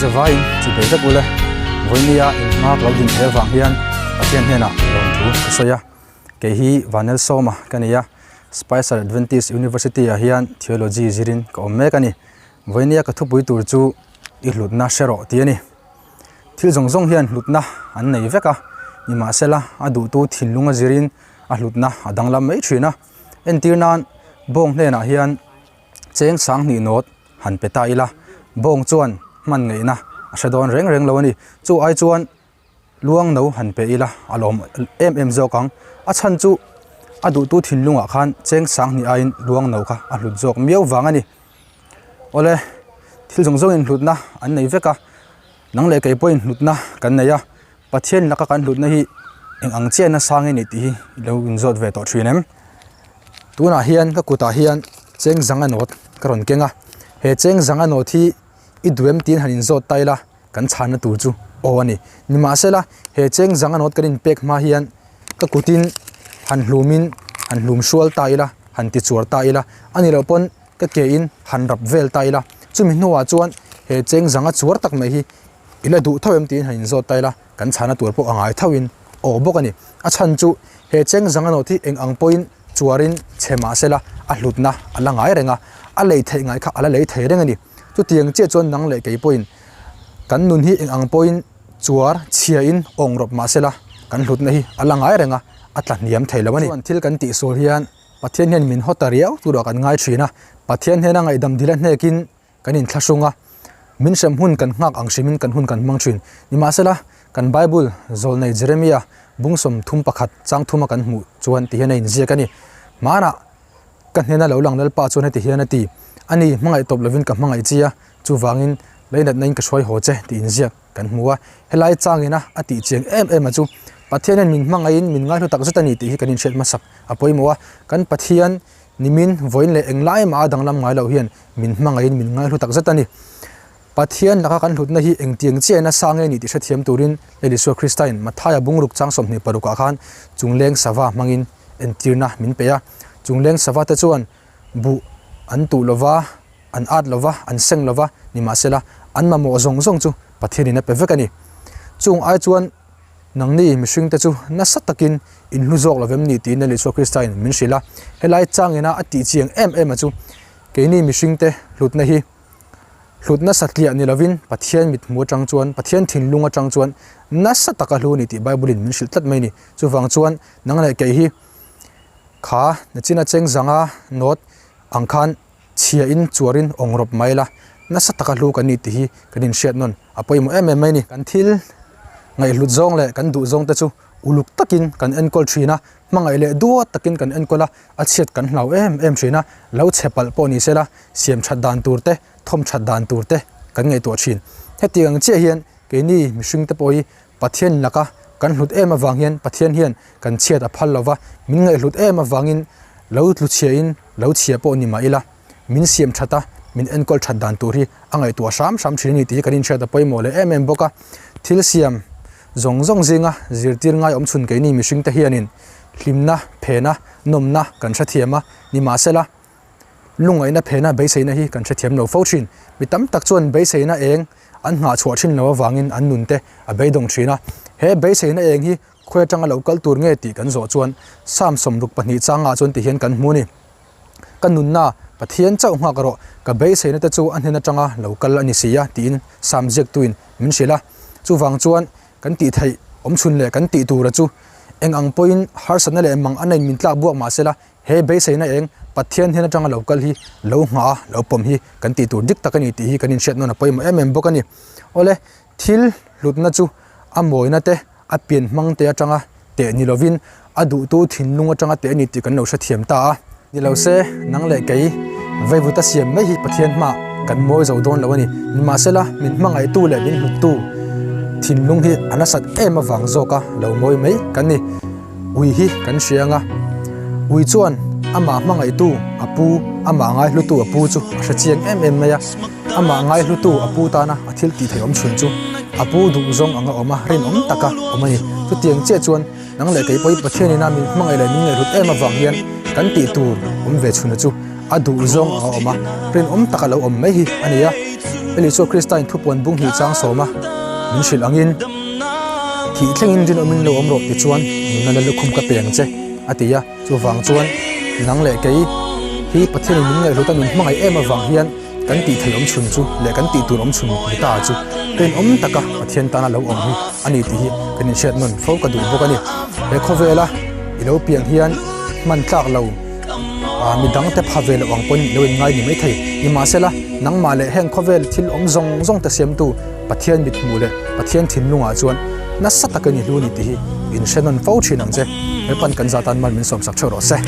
zavaiin chipei vek ule. Vawinia inhma ka lo din theih avang hian Pathian hnenah lawmthu ka sawi a. Kei hi Vanelsawma ka ni a, Spicer Adventist University ah hian Theology zirin ka awm mek a ni. Vawinia ka thupui tur chu i hlutna hre rawh tih a ni. Thil zawng zawng hian hlutna an nei vek a, nimahsela a duhtu thinlung a zirin a hlutna a danglam mai thin a. Entir nan bawng hnenah hian cheng sanghnih nawt han pe ta ila, bawng chuan hman ngeihna a hre dawn reng reng lo a ni. Chu ai chuan luang no han pe ila a lawm em em zawk ang. A chhan chu a duhtu thinlungah khan cheng sanghnih aiin luang no kha a hlut zawk miau vang a ni. Awle, thil zawng zawngin hlutna an nei vek a, nang leh kei pawhin hlutna kan nei a, Pathian laka kan hlutna hi eng ang chiah nasa nge nih tih hi i lo inzawt ve tawh thin em? Tunah hian ka kutah hian cheng zanga nawt ka rawn keng a, he cheng zanga nawt hi i duh em tiin han inzawt ta ila kan chhanna tur chu aw a ni. Nimahsela he cheng zanga nawt kan inpek hma hian ka kutin han hlumin han hlum hrual ta ila, han ti chuar ta ila, a nih loh pawn ka ke in han rap vel ta ila, chumi hnuah chuan he cheng zanga chuar tak mai hi I la duh tho em tiin han inzawt ta ila, kan chhana tur pawh a ngai thoin aw bawk a ni. A chhan chu he cheng zanga nawt hi eng ang pawhin chuarin chhe mah sela a hlutna a la ngai reng a, a lei theih ngai kha a la lei thei reng a ni. Chutiang chiah chuan nang leh kei pawhin kan nun hi eng ang pawhin chuar chhiain awng rawp mah sela kan hlutna hi a la ngai reng a, a tla hniam thei lo a ni. Chuan thil kan tihsual hian Pathian hian min haw ta riau turah kan ngai thin a, Pathian hian a ngaihdam dil a hnekin kan inthlahrung a, min hrem hun kan nghak ang hrimin kan hun kan hmang thin. Nimahsela, kan Bible zawlnei Jeremia bung 31 chang thuma kan hmuh chuan ti hian a inziak a ni. Hmanah ka hnena lo lang Lalpa chuan heti hian a ti, A ni, hmangaih tawp lovin ka hmangaih chi a, chuvangin leinatna in ka hruai haw che tih inziak kan hmu a. Helai changina a tih chiang em em a chu Pathian hian min hmangaihin min ngaihlu takzet a ni tih hi kan inhriat hmasak a pawimawh a. Kan Pathian Nimin, vawiin leh englai mah a danglam ngai loh hian min hmangaihin min ngaihlu tak zet a ni. Pathian laka kan hlutna hi engtiang chiah in a sa nge ni tih hrethiam turin Lal Isua Kristain Mathaia bungruk chang 26 ah khan chungleng sava hmangin entirna min pe a. Chungleng sava te chuan buh an tuh lova, an at lova, an seng lova, nimahsela an mamawh zawng zawng chu Pathianin a pe vek a ni. Chung ai chuan Nangni mihringte chu nasa takin in hlu zawk lovem ni tiin Lal Isua Kristain min hrilh a. Helai changina a tih chiang em em a chu keini mihringte hlutna hi hlutna satliah ni lovin Pathian mithmu atang chuan, Pathian thinlung atang chuan nasa taka hlu a ni tih Bible-in min hrilh tlat mai a ni. Chuvang chuan nang leh kei hi kha nachina cheng zanga nawt ang khan chhiain chuarin awng rawp mai la, nasa taka hlu kan ni tih hi kan inhriat nawn a pawimawh em em mai a ni. Kan thil ngaihhlut zawng leh kan duh zawng te chu uluk takin kan enkawl thin a, hmangaih leh duat takin kan enkawl a, a chhiat kan hlau em em thin a, lo chhe palh pawh ni sela siam that dan tur te, thawm that dan tur te kan ngaihtuah thin. Hetiang ang chiah hian keini mihring te pawh hi Pathian laka kan hlut em avang hian Pathian hian kan chhiat a phal lova, min ngaihhlut em avangin lo tlu chhiahin lo chhia pawh ni mah ila, min siam that a, min enkawl that dan tur hi a ngaihtuah hram hram thin a ni tih hi kan inhriat a pawimawh leh em em bawk a. Thil siam zawng zawng zinga zirtir ngai awm chhun keini mihringte hianin hlimna, phena, nawmna kan hrethiam a, nimahsela lungaihna phena beiseina hi kan hrethiam lo fo thin. Mi tam tak chuan beiseina eng an nghah chhuah thin lo avangin an nun te a beidawng thin a. He beiseina eng hi khawi atanga lo kal tur nge tih kan zawh chuan Psalm 62 changah chuan ti hian kan hmu a ni. Ka nunna Pathian chauh nghak rawh, ka beiseina te chu a hnen atanga lo kal a ni si a tiin Psalm ziaktuin min hrilh a. Chuvang chuan kan tih theih awmchhun leh kan tih tura chu eng ang pawhin harsatna leh mang a nein min tlak buak mahse la, He beiseina eng Pathian hian atanga lo kal hi lo nghah a, lo pawm hi kan tih tur dik tak a ni tih hi kan inhriat nawn a pawimawh em em bawk a ni. Awle, thil hlutna chu a mawina te, a pian hmang te atanga teh ni lovin a duhtu thinlung atanga teh a ni tih kan lo hrethiam ta a. Ni lo se, nang leh kei veivuta siam mai hi Pathian hmaah kan mawi zo dawn lo a ni. Nimahsela, min hmangaihtu leh min hluttu thinlung hi a nasat em avang zawka lo mawi mai kan ni. Ui hi kan hria anga, ui chuan amah hmangaihtu a pu, amah ngaihlutu a pu chu a hre chiang em em mai a. Amah ngaihlutu a pu tana a thil tih theih awm chhun chu a pu duh zawng anga awm a, rinawm taka awm a ni. Chutiang chiah chuan nang leh kei pawh hi Pathianina min hmangaih leh min ngaihhlut em avang hian kan tih tur awm ve chhuna chu a duh zawng anga awm a, rinawm taka lo awm mai hi a ni a. Lal Isua Krista in thupuan bung hnih chang sawma min hrilh angin, Thih thlengin rinawmin lo awm rawh tichuan nunna la lukhum ka pe ang che, a ti a. Chuvang chuan nang leh kei hi Pathianin min ngaihhlut a min hmangaih em avang hian kan tih theih awm chhun chu leh kan tih tur awm chhun ni ta chu rinawm taka Pathian tana lo awm hi a ni tih hi kan inhriat nawn fo ka duh bawk a ni. He khawvela i lo piang hian hman tlak lo mi dangte pha ve loh ang pawn i lo inngai ni maithei. Nimahsela nangmah leh heng khawvel thil awm zawng zawng te siamtu Pathian mithmuh leh Pathian thinlungah chuan nasa takin i hlu a ni tih hi inhre nawn fo thin ang che. Lalpan kan zah tan mal min sawmsak theuh rawh se.